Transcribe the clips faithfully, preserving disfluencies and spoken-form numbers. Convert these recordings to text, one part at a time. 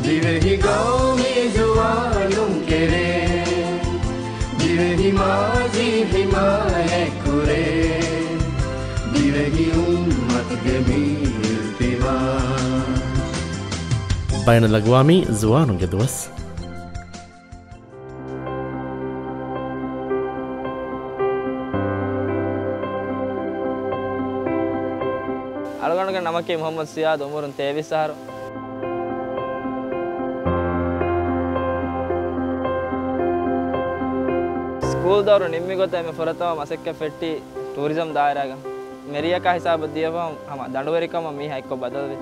ދިވެހި ގައުމީ ޒުވާނުން ކެރޭ، ދިވެހި މާޒީ ހިމާޔަތްކުރޭ، ދިވެހި އުއްމަތުގެ މި އިލްތިމާސް. ބައިނަލްއަގްވާމީ ޒުވާނުންގެ ދުވަސް. އަޅުގަނޑުގެ ނަމަކީ މުޙައްމަދު ސިޔާދު، އުމުރުން ތޭވީސް އަހަރު. ސްކޫލް ދައުރު ނިންމި ގޮތަށް އެންމެ ފުރަތަމަ މަސައްކަތް ފެއްޓީ ޓޫރިޒަމް ދާއިރާގަ. މެރިޔަކާ ހިސާބަށް ދިޔަފަހުން ހަމަ ދަނޑުވެރިކަމަށް މީހާ އެއްކޮށް ބަދަލުވި.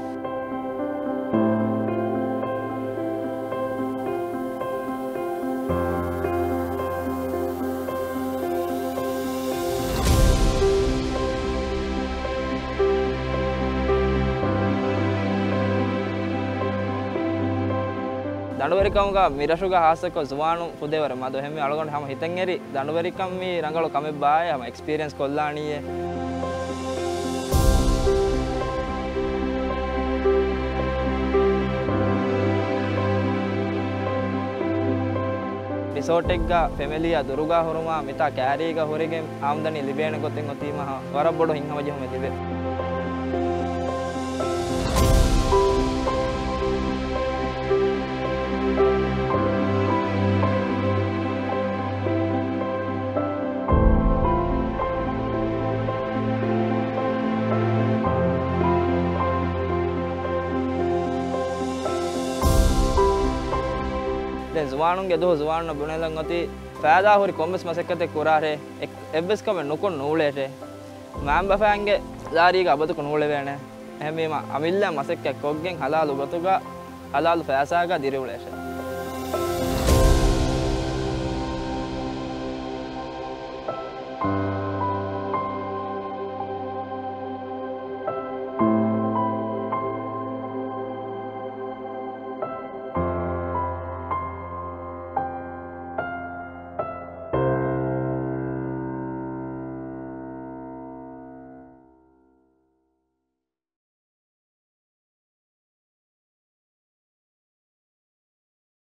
ދަނޑުވެރިކަމުގަ މިރަށުގަ ހާއްސަކޮށް ޒުވާނުން ފުދޭވަރެއް މަދު. އެހެންވެ އަޅުގަނޑު ހަމަ ހިތަށްއެރި ދަނޑުވެރިކަން މީ ރަނގަޅު ކަމެއް ބާއޭ ހަމަ އެކްސްޕީރިއެންސް ކޮށްލާނީއޭ. ރިސޯޓެއްގަ ފެމިލީއާ ދުރުގަ ހުރުމާ މިތާ ކައިރީގަ ހުރެގެން އާމްދަނީ ލިބޭނެ ގޮތެއް އޮތީމަހާ ވަރަށް ބޮޑު ހިތްހަމަޖެހުމެއް ލިބޭ. ދެން ޒުވާނުންގެ ދުވަހު ޒުވާނުންނަށް ބުނެލަން އޮތީ ފައިދާ ހުރި ކޮންމެސް މަސައްކަތެއް ކުރާށޭ، އެއް-، އެއްވެސް ކަމެއް ނުކޮށް ނޫޅޭށޭ. މައިންބަފައިންގެ ލާރީގަ އަބަދުކޮށް ނޫޅެވޭނެ. އެހެންވީމަ، އަމިއްލަ މަސައްކަތް ކޮށްގެން ހަލާލު ގޮތުގަ ހަލާލު ފައިސާގަ ދިރިއުޅޭށޭ.